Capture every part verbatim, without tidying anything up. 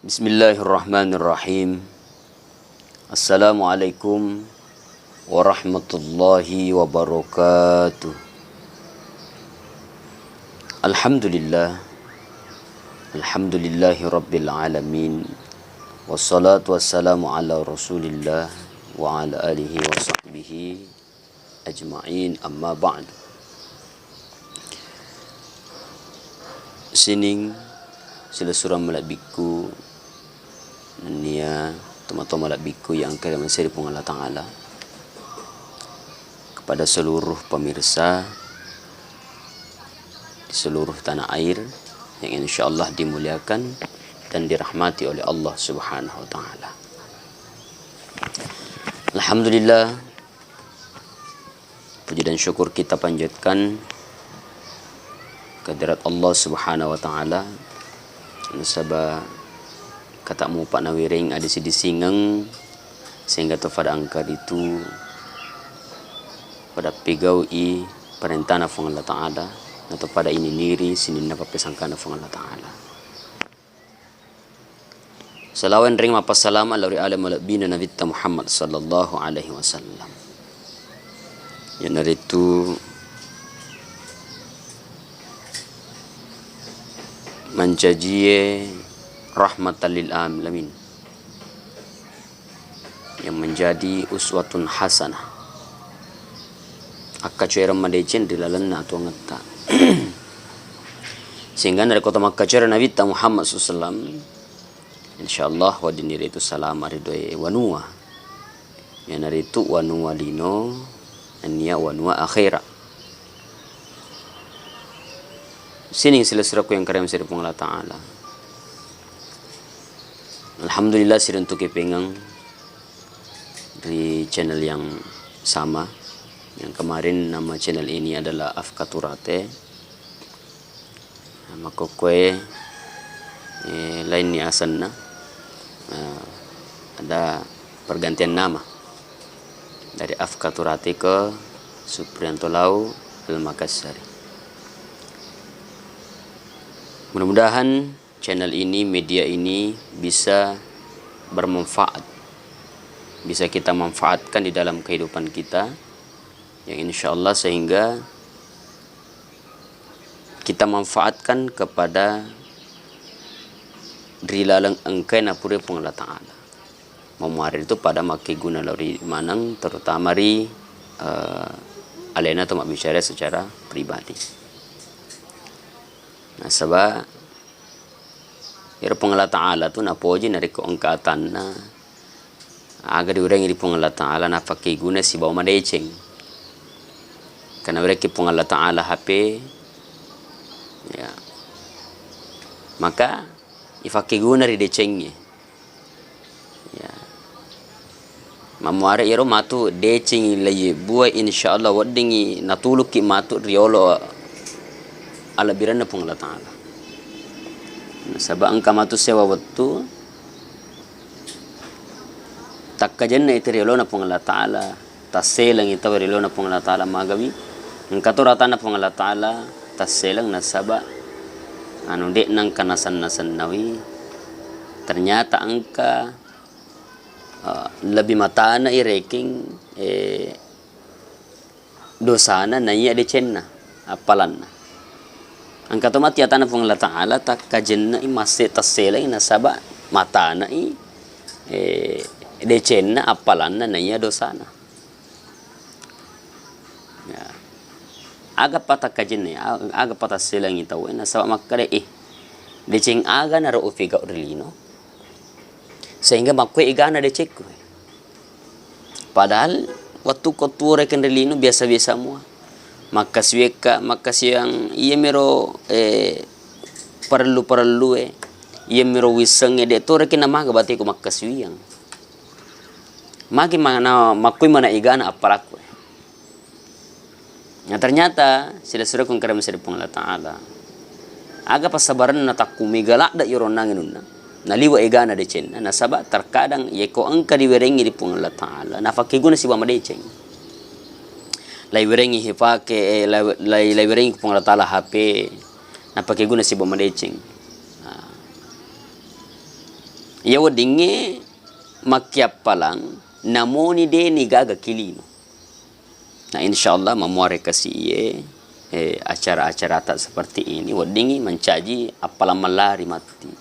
Bismillahirrahmanirrahim. Assalamualaikum warahmatullahi wabarakatuh. Alhamdulillah. Alhamdulillahi rabbil alamin. Wassalatu wassalamu ala Rasulillah wa ala alihi wa sahbihi ajma'in, amma ba'du. Sining silessureng malebbikku nennia tomatoa malebbikku yang engka ri Puang Allah Ta'ala, kepada seluruh pemirsa di seluruh tanah air yang insyaallah dimuliakan dan dirahmati oleh Allah Subhanahu wa Ta'ala. Alhamdulillah, puji dan syukur kita panjatkan kehadirat Allah Subhanahu wa Ta'ala, nasaba kata mupa nawereng adisi-disingeng sehingga to pada engka ritu pada pigau'i parentana Puang Allah Ta'ala, nato pada ininiri sininna pappesangkana Puang Allah Ta'ala. Salaweng ring mappassalama lao ri ale malebbina Nabitta Muhammad sallallahu alaihi wasallam. Iyanaritu mancajie rahmatan lil alamin, yang menjadi uswatun hasanah, akkacoereng madeceng ri lalenna atuangetta. Sehingga narekko to makkacoereng Nabitta Muhammad sallallahu alaihi wasallam, insyaallah weddinni ritu salama ri dua wanua. Iyanaritu wanua lino nennia wanua akhera. Sining silessurekku yang karem seri Puang Allah Ta'ala. Alhamdulillah, siruntuki pengeng ri channel yang sama. Yang kemarin nama channel ini adalah Afka Turate. Nah, makkokkoe, eh, lainni asenna. Nah, ada pergantian nama dari Afka Turate ke Suprianto Lau Al Makassari. Mudah-mudahan channel ini, media ini bisa bermanfaat, bisa kita manfaatkan di dalam kehidupan kita, yang insyaallah sehingga kita manfaatkan kepada ri laleng engkae napure Puang Allah Ta'ala. Mamuare itu pada makkeguna lao ri maneng, terutama ri, eh, alena atau mabbicara secara pribadi. Nasaba ero Puang Allah Ta'ala tu napoji narekko engka atanna, aga diurengi ri Puang Allah Ta'ala napakkeguna sibawa madeceng. Karena urekki Puang Allah Ta'ala H P, ya, maka ifakkeguna ri decengnge. Ya. Mamuare ero matu decengi laiye bua, insyaallah weddingi natulukki matu riolo alebbirenna Puang Allah Ta'ala. Nasaba engka matu sewa wettu takkajenna itu riolona Puang Allah Ta'ala, tasselengi tau riolona Puang Allah Ta'ala magawi. Engka to ratanna Puang Allah Ta'ala tasseleng nasaba anu de'na engka nasenna-sennawi. Ternyata engka, eh, lebih matana i rekeng, eh, dosana naiya decenna appalanna. Engka to matu atanna Puang Allah Ta'ala takkajenna i masse tasselengi nasaba matana i, eh, decenna appalanna naiya dosana. Ya. Aga pa takkajenna, a-, aga pa tasselengi tauwe, nasaba makkeda, "Eh, deceng aga naro upigau ri lino? Sehingga makkue egana decekku." Padahal wettu ko tuo rekeng ri lino biasa-biasa mua. Makkasiwekka, makkasiwang iyamiro, eh, parellu-parellue, iyamiro wissengnge, de to rekeng namaga bateko makkasiwiang. Magi mana makkui mana igana appalaku. Nah, ternyata silessurekku engka ri Puang Allah Ta'ala. Aga passabarenna takku mega ladde iyaro onnang anunna. Naliwe egana decenna, nasaba terkadang yeko engka diwerengi ri Puang Allah Ta'ala, nafakkeguna sibawa madeceng. Laiwerengi hepake, eh, lai-, lai-, laiwerengi Puang Allah Ta'ala H P, napakkeguna sibawa madeceng. Nah. Iya weddingnge makkiappalang, namoni deni gaga kilino. Nah, insyaallah mamuare kasi iye, eh, acara-acarata seperti ini, weddingngi mancaji appalang mallari matti.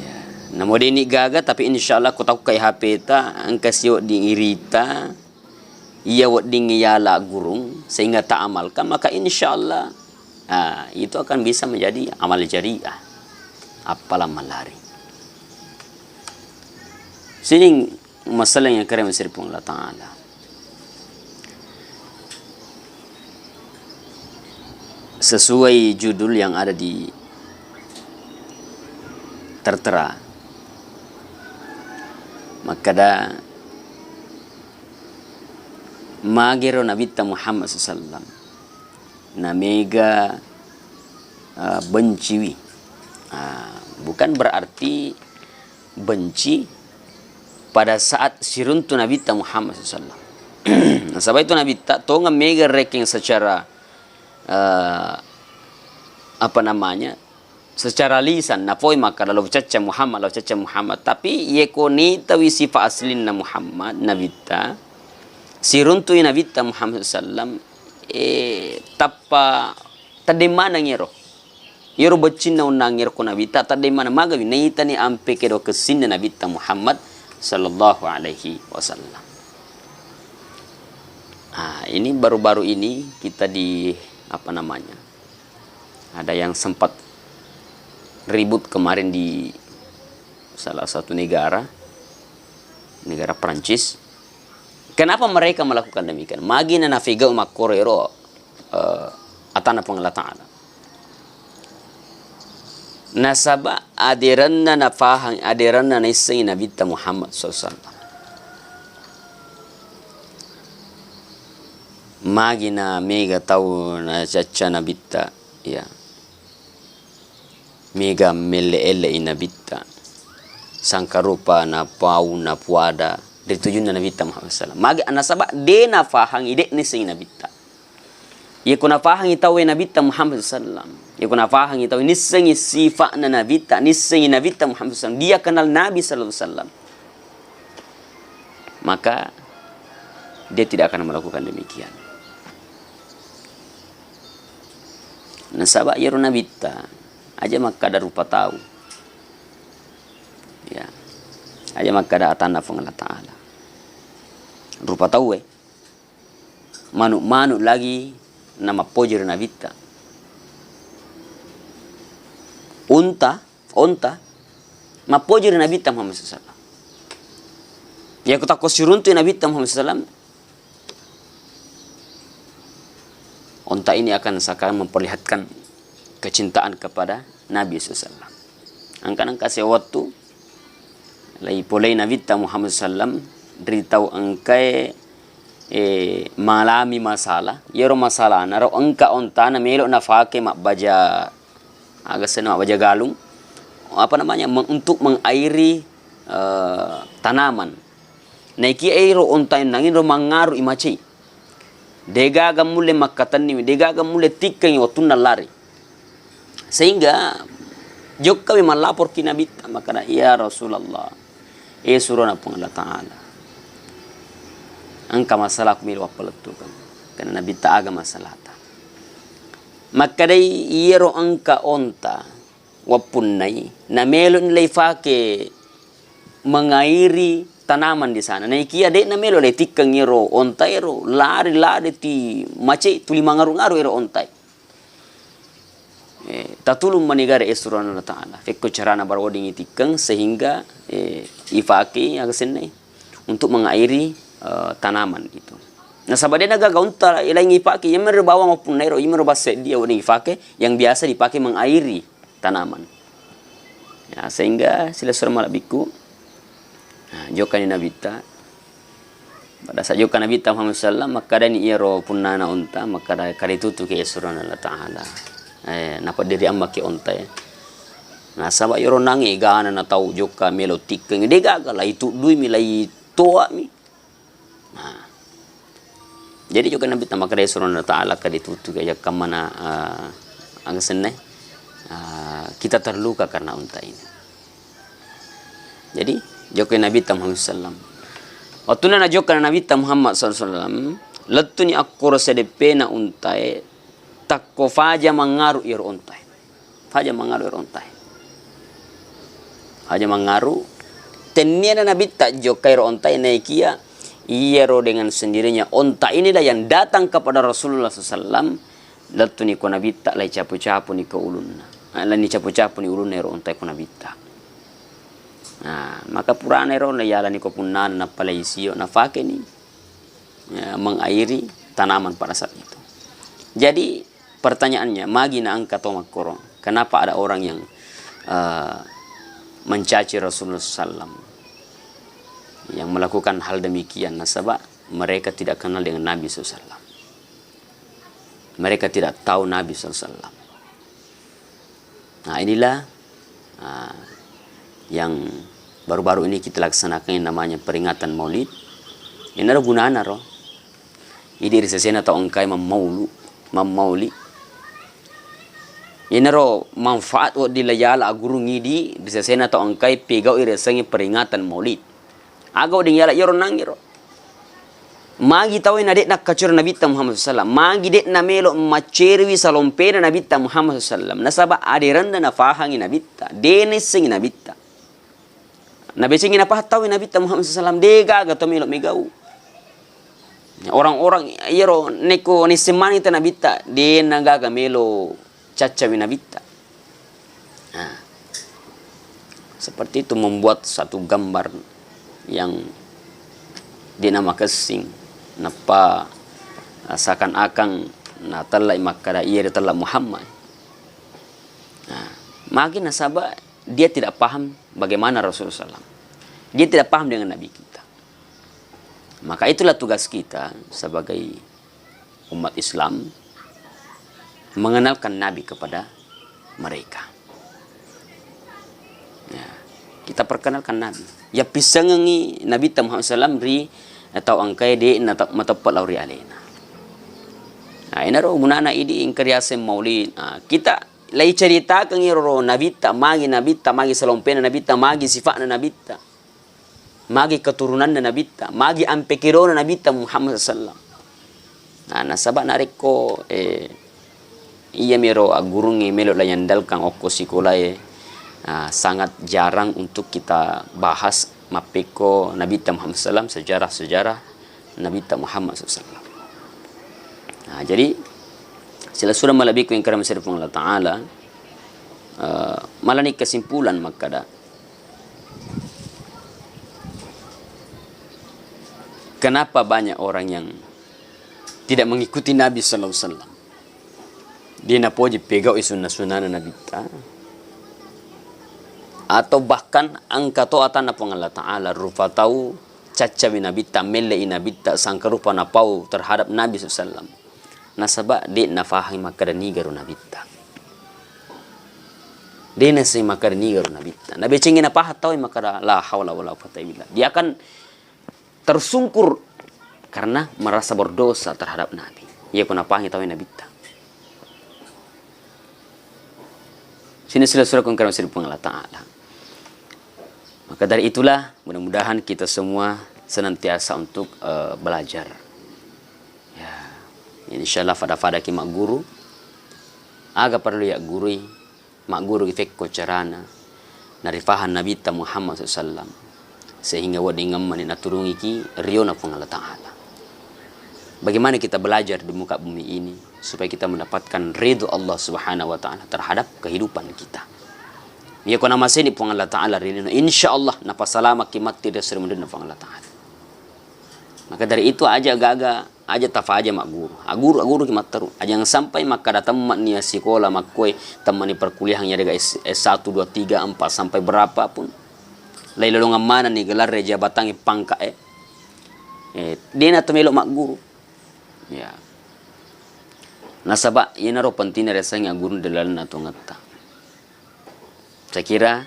Ya, namo deni gaga, tapi insyaallah ko taukkai H P ta, engka siwedding irita, iya wedding yala gurung, sehingga ta amalkan, maka insyaallah, ah, itu akan bisa menjadi amal jariah, appalang mallari. Sining masalah yang keren Puang Allah Ta'ala. Sesuai judul yang ada di tertera, makkeda magero Nabitta Muhammad sallallahu alaihi wasallam namega, eh, benciwi. Ah, bukan berarti benci pada saat siruntu Nabitta Muhammad sallallahu alaihi wasallam. Nasaba itu Nabitta tongeng mega rekeng secara, eh, apa namanya, secara lisan, napoi makkeda, "Lao cacca Muhammad, lao cacca Muhammad." Tapi iye ko nitawi sifa aslinna Muhammad, Nabitta, siruntui Nabitta Muhammad sallallahu alaihi wasallam, eh, tappa teddeng maneng ero. Iyaro beccinna onnang ero ko Nabitta, teddeng maneng, magawi naitani ampe kedo kessinna Nabitta Muhammad sallallahu alaihi wasallam. Ah, ini baru-baru ini kita di, apa namanya, ada yang sempat ribut kemarin di salah satu negara, negara Prancis. Kenapa mereka melakukan demikian? Magi na nafegau makkoro ero, eh, atanna Puang Allah Ta'ala. Nasaba aderanna nafahang, aderanna naissengi Nabitta Muhammad sallallahu alaihi wasallam. Magi na mega tau nacacca Nabitta, ya. Mega melle-elle'i Nabitta. Sangkarupa napau napuada ri tujunna Nabitta Muhammad sallallahu alaihi wasallam. Magi nasaba de nafahangi, de nissengi Nabitta. Iyako nafahangi tauwe Nabitta Muhammad sallallahu alaihi wasallam, iyako nafahangi tauwe nissengi sifa'na Nabitta, nissengi Nabitta Muhammad sallallahu alaihi wasallam, dia kenal Nabi sallallahu alaihi wasallam, maka dia tidak akan melakukan demikian. Nasaba iyaro Nabitta aja makkada rupa tau. Ya. Aja makkada atanna Puang Allah Ta'ala. Rupa tauwe. Manu'-manu' lagi namappoji ri Nabitta. Unta, onta, mappoji ri Nabitta Muhammad sallallahu alaihi wasallam. Iyako takko siruntui Nabitta Muhammad sallallahu alaihi wasallam, onta ini akan seakan memperlihatkan kecintaan kepada Nabi sallallahu alaihi wasallam. Engka-, engka sewaktu lai polei Nabitta Muhammad sallallahu alaihi wasallam ri tau engkae, eh, malami masalah. Iyaro masalahna ro engka ontana melo nafake mabbaja, aga senna, mabbaja galung, apa namanya, me-, untuk mengairi, eh, tanaman. Naikia ero onta ennangeng ro mangngaru i macei. Degaga mulle makkatenniwi, degaga mulle tikkengi wettunna lari. Sehingga jokkawi mallapor ki Nabitta, makkada, "Ya Rasulullah, eh, surona Puang Allah Ta'ala, engka masalahku melo wappalettukeng." Karena Nabitta aga masalahta. Makkadai, iyaro engka onta wappunnai, namelo nilai fake mengairi tanaman di sana. Naikia de namelo le tikkeng ero onta ero, lari-lari ti macei tuli mangaru-ngaru ero ontai. Eh, tatulung manigare esurana Allah Ta'ala. Fekko carana barodingi tikkeng sehingga, eh, ifake aga sennai untuk mengairi, eh, tanaman gitu. Nasaba de nagaga onta laing ifake, iyamero bawang wappunnairo, iyamero basse dia wedding ifake yang biasa dipakai mengairi tanaman. Ya, sehingga silessureng malebbiku, nah, jokkani Nabitta. Pada saat jokka Nabitta Muhammad sallallahu alaihi wasallam, makkadani iyaro punnana onta, makkada, "Kade tutuki esurana Allah Ta'ala. Eh, napeddiri ammaki onta, ya." Nasaba iyaro nange gana na tau jokka melo tikkeng, degaga lai tuddui mi, lai toa mi. Nah. Jadi jokka Nabitta makkada esurana Allah Ta'ala, "Kade tutuki aja kammana, eh, aga sennai, eh, kita terluka karena onta ini." Jadi, jokkai Nabitta Muhammad sallallahu alaihi wasallam. Wettunna najokka Nabitta Muhammad sallallahu alaihi wasallam, lettuni akkoro sedeppena untae, takko faja mangngaru iyaro ontae. Faja mangngaru iyaro ontae. Faja mangngaru, tenniana Nabitta jokkai ro ontae, naikia iyaro dengan sendirinya onta inilah yang datang kepada Rasulullah sallallahu alaihi wasallam, lettuni ko Nabitta, lai capu-capuni ko ulunna. Ah, lai nicapu-capuni ulunna ero ontae ko Nabitta. Nah, maka purana ero naiyalani ko punnana, nappa lai sio, nafakeni, ya, mengairi tanaman pada saat itu. Jadi, pertanyaannya, magi naengka to makkoro? Kenapa ada orang yang, eh, mencaci Rasulullah sallallahu alaihi wasallam, yang melakukan hal demikian? Nasaba mereka tidak kenal dengan Nabi sallallahu alaihi wasallam. Mereka tidak tahu Nabi sallallahu alaihi wasallam. Nah, inilah, ah, yang baru-baru ini kita laksanakan yang namanya peringatan Maulid. Iyanaro gunana ro. Idi ri sesena tau engkai mammaulu, mammauli. Iyanaro manfaat wedding la yala aggurung idi ri sesena tau engkai pegau i riasengnge peringatan Maulid. Aga wedding yala iyaro nangngiro? Magi tauwe na de'na kaccori Nabitta Muhammad sallallahu alaihi wasallam, magi de'na melo maccerewi salompena Nabitta Muhammad sallallahu alaihi wasallam, nasaba aderenna nafahangi Nabitta, de naissengi Nabitta. Nabecengi napahang tauwe Nabitta Muhammad sallallahu alaihi wasallam, de gaga to melo megau. Orang-orang iyaro neko naisseng maneng ta Nabitta, de nagaga melo caccawi Nabitta. Nah, seperti itu membuat satu gambar yang de namakessing, nappa, eh, seakan-akan natellai makkada iya ritella Muhammad. Nah, magi nasaba dia tidak paham bagaimana Rasulullah sallallahu alaihi wasallam. Dia tidak paham dengan Nabi kita. Maka itulah tugas kita sebagai umat Islam, mengenalkan Nabi kepada mereka. Ya, kita perkenalkan Nabi. Ya, pissengengi Nabitta Muhammad sallallahu alaihi wasallam ri tau engkae de nata-, mateppe lao ri alena. Nah, inaro gunana idi engka riaseng maulid. Nah, kita lai ceritakengi roro Nabitta, magi Nabitta, magi salompena Nabitta, magi sifa'na Nabitta. Magi keturunanna Nabitta, magi ampe kedona Nabitta Muhammad sallallahu alaihi wasallam. Nah, nasaba narekko, eh, iyamiro aggurungnge melo la yandalkan okko sikolae, ah, sangat jarang untuk kita bahas mappekko Nabitta Muhammad sallallahu alaihi wasallam, sejarah-sejarah Nabitta Muhammad sallallahu alaihi wasallam. Nah, jadi, silessureng malebbiku engka ri Puang Allah Ta'ala, eh, malani kesimpulan makkada, kenapa banyak orang yang tidak mengikuti Nabi sallallahu alaihi wasallam? Dia napoji pegau'i sunna-sunnana Nabitta. Atau bahkan engka to atanna Puang Allah Ta'ala, rupa tau caccawi Nabitta, mellei Nabitta, sangkarupa napau terhadap Nabi sallallahu alaihi wasallam. Nasaba de nafahangi makkada nigaro Nabitta. De naisseng makkada nigaro Nabitta. Nabecengi napahang tauwe makkada la haula wala quwata illa billah. Dia akan tersungkur karena merasa berdosa terhadap Nabi. Iya ko napahangi tauwe Nabitta. Sini sila surah kongkara masih Puang Allah Ta'ala. Maka dari itulah, mudah-mudahan kita semua senantiasa untuk, eh, belajar. Ya, insyaallah fada-fada ki magguru. Aga perlu ya gurui, magguru ki fekko carana narifahang Nabitta Muhammad sallallahu alaihi wasallam, sehingga wedding mani naturungiki riona Puang Allah Ta'ala. Bagaimana kita belajar di muka bumi ini supaya kita mendapatkan ridho Allah Subhanahu wa Ta'ala terhadap kehidupan kita. Iya ko namaseni Puang Allah Ta'ala ri lino, insya Allah napasalamaki matti ri esso ri munrinna Puang Allah Ta'ala. Maka dari itu, aja gaga, aja tafaja magguru. Aguru, aguru ki matteru. Aja sampai makkada temme'ni sikola makkue, temme'ni perkuliahan yarega S, S satu, dua, tiga, empat sampai berapa pun. Lai lolongeng manenni gelarre, jabatangnge, pangka'e. Eh, dena to melo magguru. Ya. Nasaba iyanaro pentingna riasengnge agguru ri lalenna tongetta. Saya kira,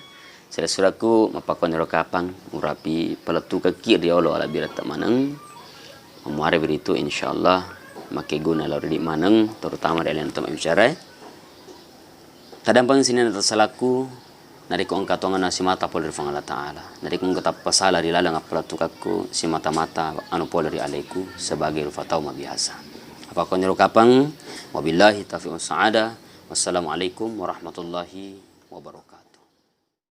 sila-silaku mappakoniro kapang urapi palettukekki riolo alabbiretta maneng. Muare biritu, insyaallah, makkeguna lao ri idi maneng, terutama ri alena tau mabbicarae. Tadampeng sininna tasalaku, Narekko engka tongenna simata pole ri Puang Allah Ta'ala, narekko engka tappa sala ri laleng appalettukakku, simata-mata anu pole ri aleku sebagai rupa tau mabiasa. Apa koniro kapang, wabillahi taufiq was sa'adah. Wassalamualaikum warahmatullahi wabarakatuh.